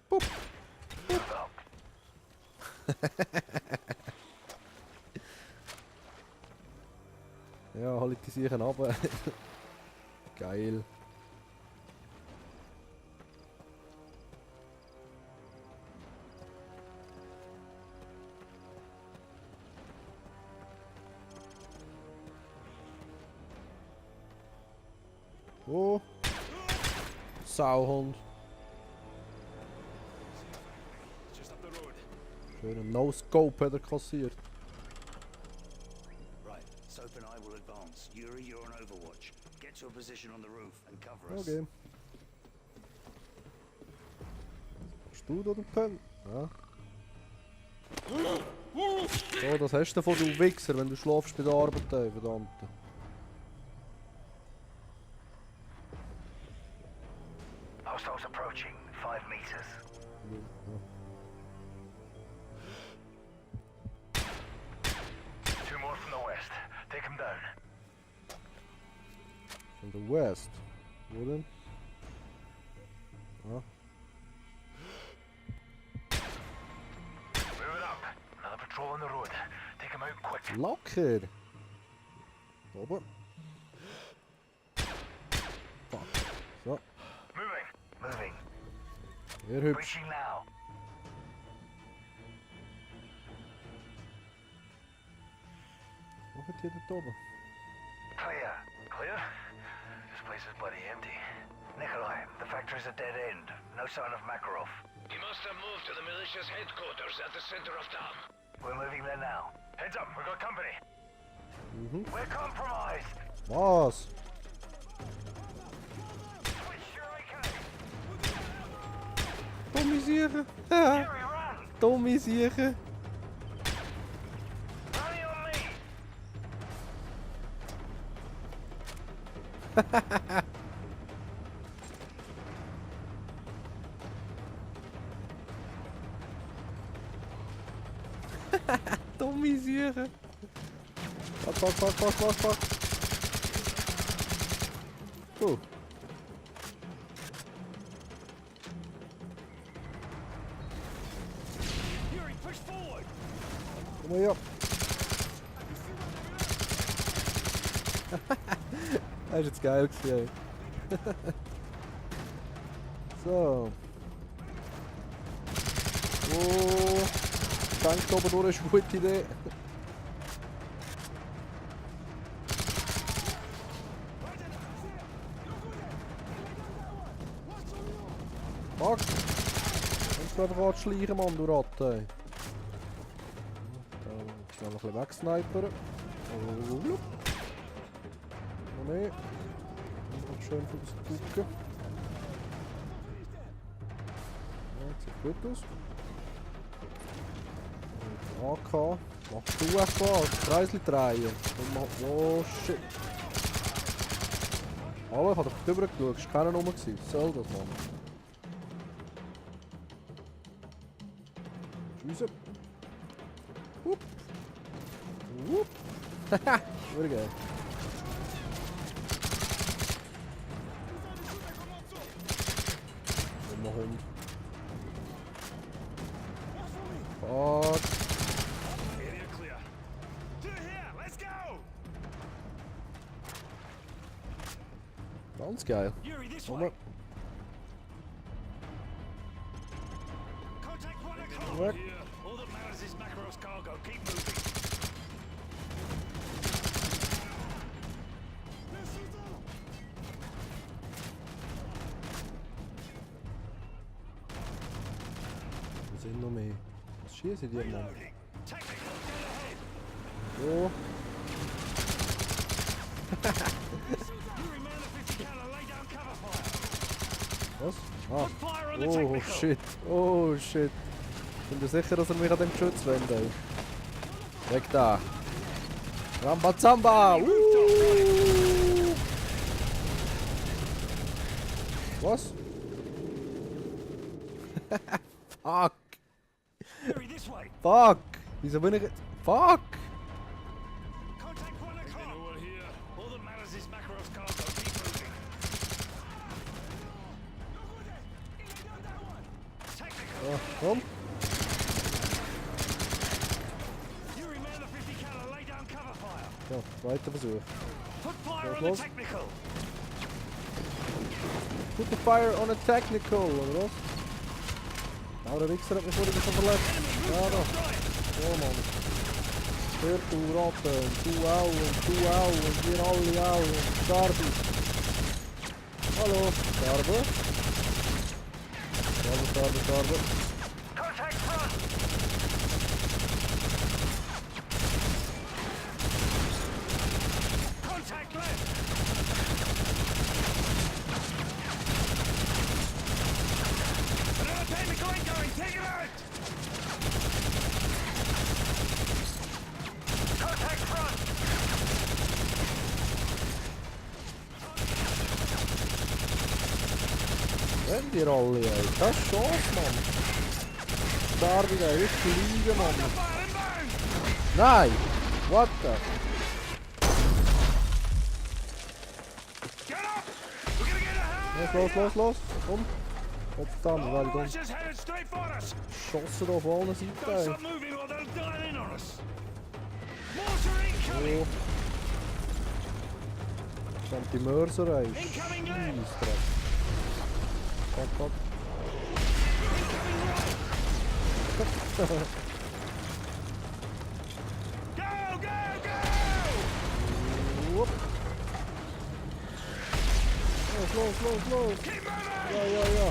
Pup. Ja, halt die sicher runter. Geil. Oh. Sauhund. Schönen No-Scope hat er kassiert. Right, Soap and I will advance. Yuri, you're on Overwatch. Get to a position on the roof and cover us. Okay. Bist du da der Penn? Ja. So, das hast du davon, du Wichser, wenn du schlafst bei der Arbeit, verdammte. Hostiles approaching. 5 meters. Two more from the west. Take them down. From the west? Wo denn? Ja. Move it up. Another patrol on the road. Take them out quick. Locker! Oben. Fuck. So. Moving. Moving. Weer hübsch. Breaching now. Wat gaat hier dort oben? Clear. Clear? This place is bloody empty. Nikolai, the factory's a dead end. No sign of Makarov. He must have moved to the militia's headquarters at the center of town. We're moving there now. Heads up, we got company. We're compromised. Was? Switch your AK. Domme Siegen! Yuri, run! Domme Siegen! Running on me! Domme Siegen! Fuck. Oh. Yuri, push forward! Kom maar op. Hij is het geil gewesen. So. Oh. Tank oben durch ist eine gute Idee. Fuck! Kannst du einfach anschleichen, Mann, du Ratte. Da schnell ein bisschen wegsnipern. Oh, blub. Noch mehr. Noch schön für das Gucken. Ja, sieht gut aus. Und AK. Mach du einfach. Kreisli drehen. Und mach... Oh, shit. Aber ich hab doch drüber geschaut. Es war keiner rum. Was soll das, Mann? Schiessen. Wupp. Wupp. Haha. Wieder geil. Dummer Hund. Fuck. Area clear. To here, let's go! Ganz geil. Yuri, this Komm way! mal. Contact one o'clock! Weg. Here. All that matters is Makarov's cargo. Keep moving. Wir sind noch mehr. Was schießen die, Mann? Reloading. Tactical, dead ahead. So. Yuri, man the 50 caliber, lay down cover fire. Was? Ah. Fire on the Oh technical. shit. Oh shit. Bin dir sicher, dass er mich an dem Geschütz wendet? Weg da. Rambazamba. Was? Fuck. Yuri, this way. Fuck. Wieso bin ich jetzt... Fuck. Contact one o'clock. We're here. All that matters is Makarov's cargo. Keep moving. Tactical, Ja, komm. Ja, zweiter Versuch. Los. Put the fire on a technical, oder was? Nou, der Wichser hat mich vorhin schon verletzt. Ja, da. Oh Mann. Hör du Ratte, und du auch, und du auch, und wir alle auch, und Darby. Hallo, Darby. Darby. Contact front! Contact left! Another technical incoming! Take it out! Contact front! Wenn die alle, ey. Das ist Chance, Mann. Darby, ey. Ich liebe, Mann. Nein! What the? Los. Komm. Verdammt, weil ich dann schossen auf allen Seiten, ey. Oh. Kommt die Mörserei. Scheissdreck. Fuck. Whoop. Los. Ja.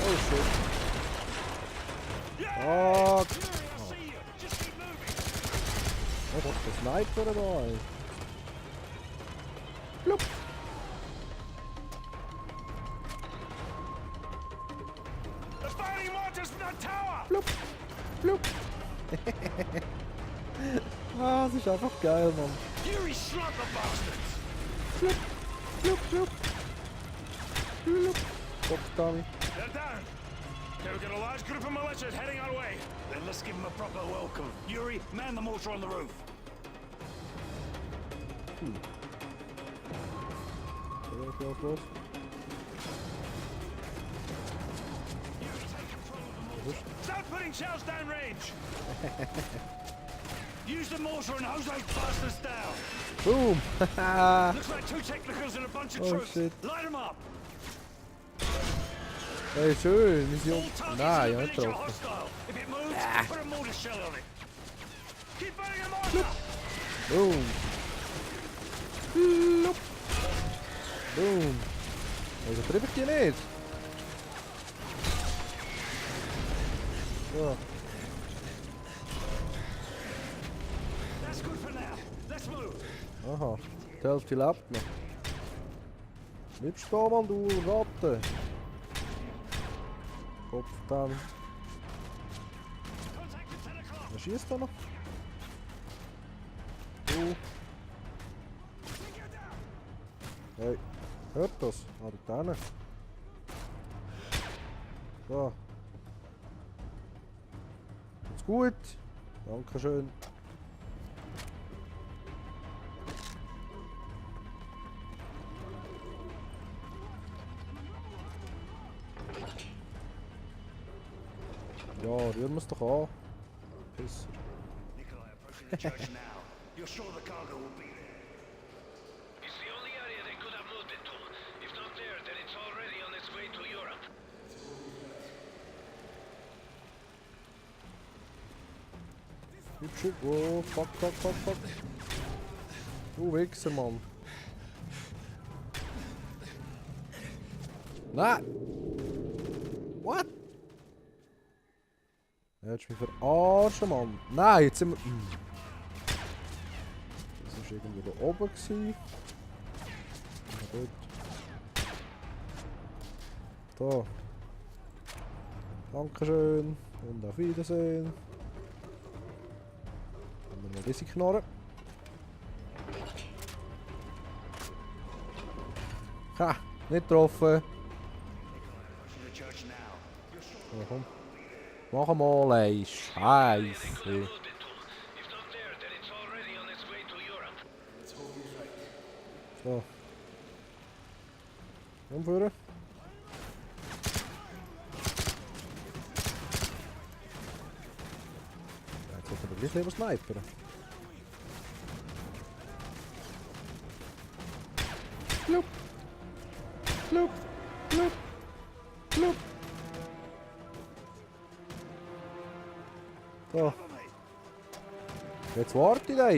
Oh shit. Fuck. Oh Gott, der Sniper da, ey. Plupp. Plupp. Ah, das ist einfach geil, Mann. Plupp. Kopf, Tommy. They're down. Okay, we've got a large group of militias heading our way. Then let's give them a proper welcome. Yuri, man the mortar on the roof. Los. Start putting shells down range. Use the mortar and hose those bastards down. Boom. Looks like two technicals and a bunch of Oh, troops. shit. Light them up. Hey, schön. Mission. All Nein, ja, targets in the nicht village are getroffen. hostile. If it moves, put a mortar shell on it. Keep firing a mortar. Boom. Boom. Wieso treffe ich die nicht? So. That's good for now. Let's move. Aha. Die Hälfte lebt noch. Nicht stehen, Mann, du Ratte. Kopf dann. Contact at 10 o'clock. Wer schießt da noch? Hey, hört das? Ah, da hinten. So. Ist gut. Dankeschön. Ja, rühren wir es doch an. Pisser. Nikolai approaching the church now. You're sure the cargo will be there? It's the only area they could have moved it to. If not there, then it's already on its way to Europe. Shit. Oh, fuck. Du Wichser, Mann. Nein! What? Er hat mich verarschen, Mann. Nein, jetzt sind wir... Das war irgendwie da oben. Ja, gut. Da. Dankeschön. Und auf Wiedersehen. Haben wir noch diese Knarre. Ha! Nicht getroffen. Ja, komm. Mach mal, ey. Scheiße. So. gleich lieber Sniper. Plup. Plup. Plup. Plup. So. Jetzt warte ich da.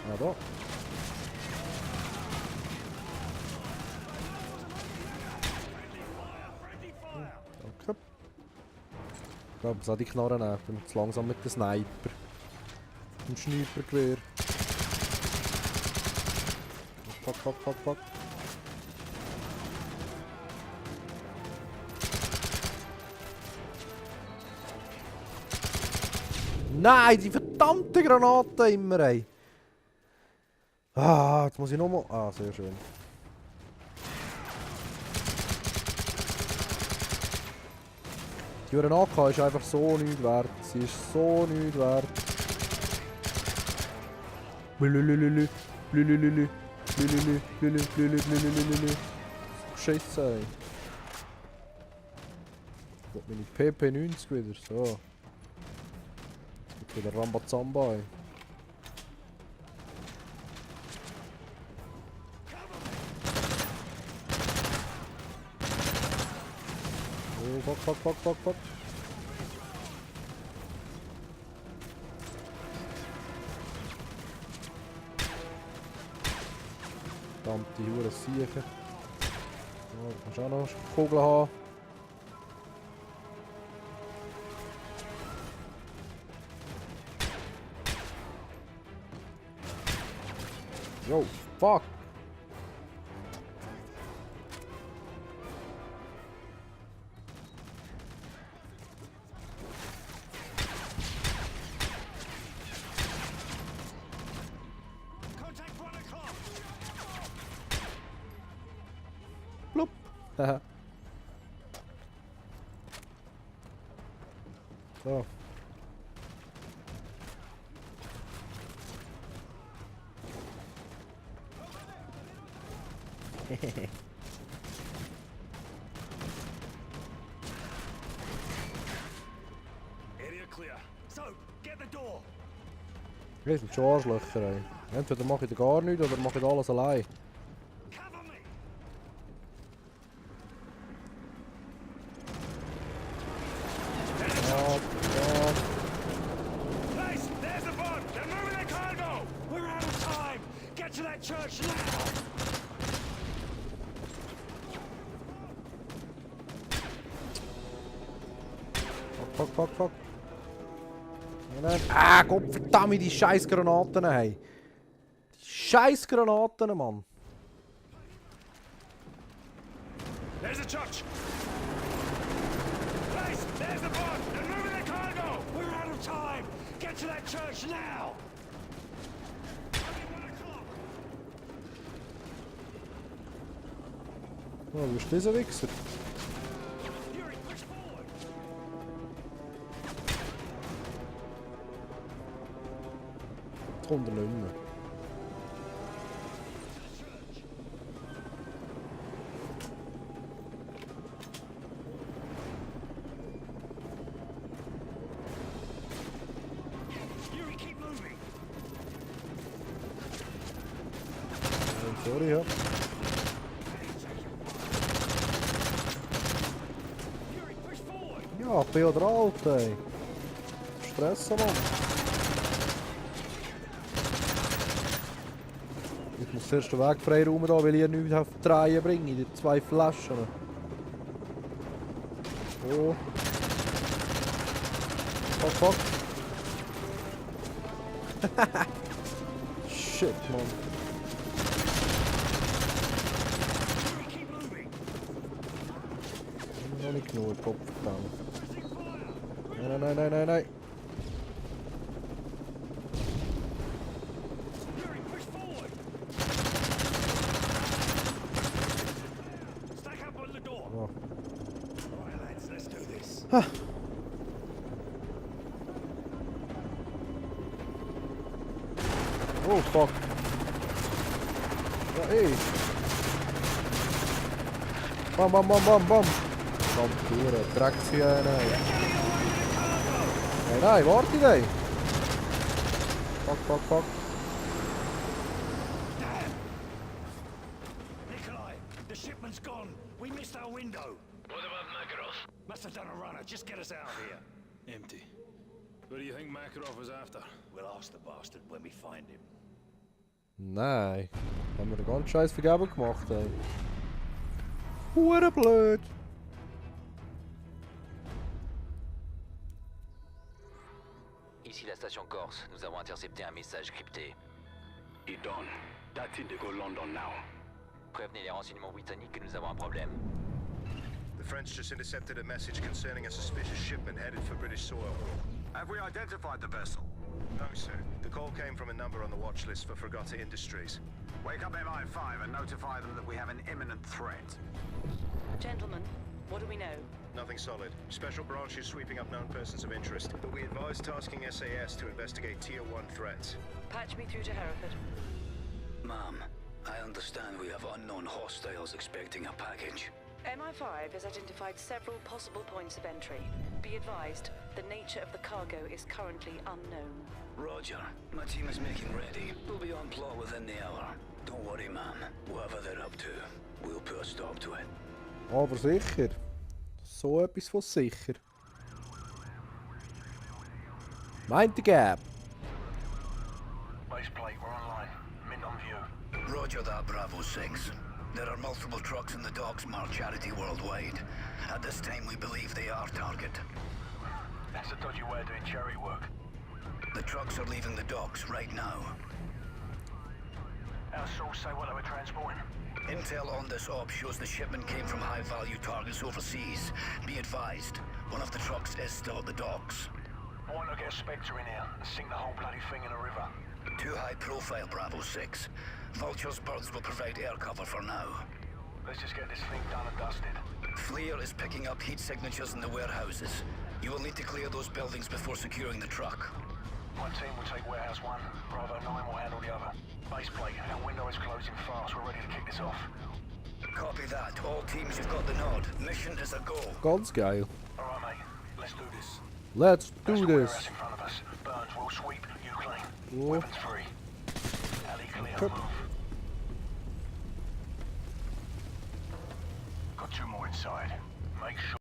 Ja da. Danke. Ich glaube, es hat die Knarre nehmen. Ich bin zu langsam mit dem Sniper. Im Snipergewehr. Fuck, fuck, fuck, fuck. Nein, die verdammte Granate immer, ey. Ah, jetzt muss ich nochmal... Ah, sehr schön. Die AK ist einfach so nichts wert. Sie ist so nichts wert. Blülülülü. Blülülülü. Blülülü. Blülülü. Blülülü. Scheiße, ey. Ich hab meine PP90 wieder. So. Jetzt gibt wieder Rambazamba, ey. Oh, fuck, fuck, fuck, fuck, fuck. Verdammte Hure Siechen. Oh, du kannst auch noch Kugeln haben. Yo, fuck! Blub! Haha. So. Area clear. So, get the door. Das sind schon Arschlöcher, ey. Entweder mache ich gar nichts oder mache ich alles allein. Cover me. Place, there's the boat. They're moving their cargo. We're out of time. Get to that church now. Fuck, fuck, fuck. Nein. Ah, Gott verdammt, die scheiß Granaten, hey. Die scheiß Granaten, Mann. There's the church. Place, there's the boat. They're moving their cargo. We're out of time. Get to that church now. Oh, wo ist dieser Wichser? Yuri, push forward. Jetzt kommt er nicht mehr. Yuri, keep moving. Sorry, ja. Yuri, push forward. Ja, ich bin ja der Alte, ey. Stressen, Mann. Ich muss zuerst den Weg freiräumen, da, weil ich nichts auf die Reihe bringe. Die 2 Flaschen. Oh. Fuck, fuck. Shit, Mann. Yuri, keep moving. Noch nicht genug Kopf getan. Nein, nein, nein, nein, nein. Yuri, push forward. Stack up on the door. Oh. All right, lads, let's do this. Oh fuck. Ja, ey. Bam, bam, bam, bam, bam. Bam, pure Dreckshyäne. Hey, nein, warte dei. Fuck, fuck, fuck. Nikolai, the shipment's gone. We missed our window. What about Makarov? Must have done a runner. Just get us out of here. Empty. What do you think Makarov was after? We'll ask the bastard when we find him. Nein. Haben wir den ganzen Scheiß vergeben gemacht, ey. Hure blöd. Ici la station Corse, nous avons intercepté un message crypté. Idon, that's Indigo London now. Prévenez les renseignements britanniques que nous avons un problème. The French just intercepted a message concerning a suspicious shipment headed for British soil. Have we identified the vessel? No, sir. The call came from a number on the watch list for Fregata Industries. Wake up MI5 and notify them that we have an imminent threat. Gentlemen, what do we know? Nothing solid. Special branch is sweeping up known persons of interest, but we advise tasking SAS to investigate Tier 1 threats. Patch me through to Hereford. Ma'am, I understand we have unknown hostiles expecting a package. MI5 has identified several possible points of entry. Be advised, the nature of the cargo is currently unknown. Roger. My team is making ready. We'll be on plot within the hour. Don't worry, ma'am. Whatever they're up to, we'll put a stop to it. Aber sicher. So etwas von sicher. Meint der Gap. Base plate, we're online. Mint on view. Roger that, Bravo 6. There are multiple trucks in the docks marked Charity Worldwide. At this time, we believe they are target. That's a dodgy way of doing charity work. The trucks are leaving the docks right now. Our source say what they were transporting. Intel on this op shows the shipment came from high-value targets overseas. Be advised, one of the trucks is still at the docks. I want to get a Spectre in here and sink the whole bloody thing in the river. Too high profile, Bravo 6. Vulture's birds will provide air cover for now. Let's just get this thing done and dusted. Fleer is picking up heat signatures in the warehouses. You will need to clear those buildings before securing the truck. One team will take warehouse 1, Bravo 9 will handle the other. Base plate, our window is closing fast, we're ready to kick this off. Copy that. All teams, you've got the nod. Mission is a go. Ganz geil. Alright mate, let's do this. Let's do That's the this. warehouse in front of us. Burns will sweep, you clean. Oh. Weapons free. Alley clear, Hup. move. Got 2 more inside. Make sure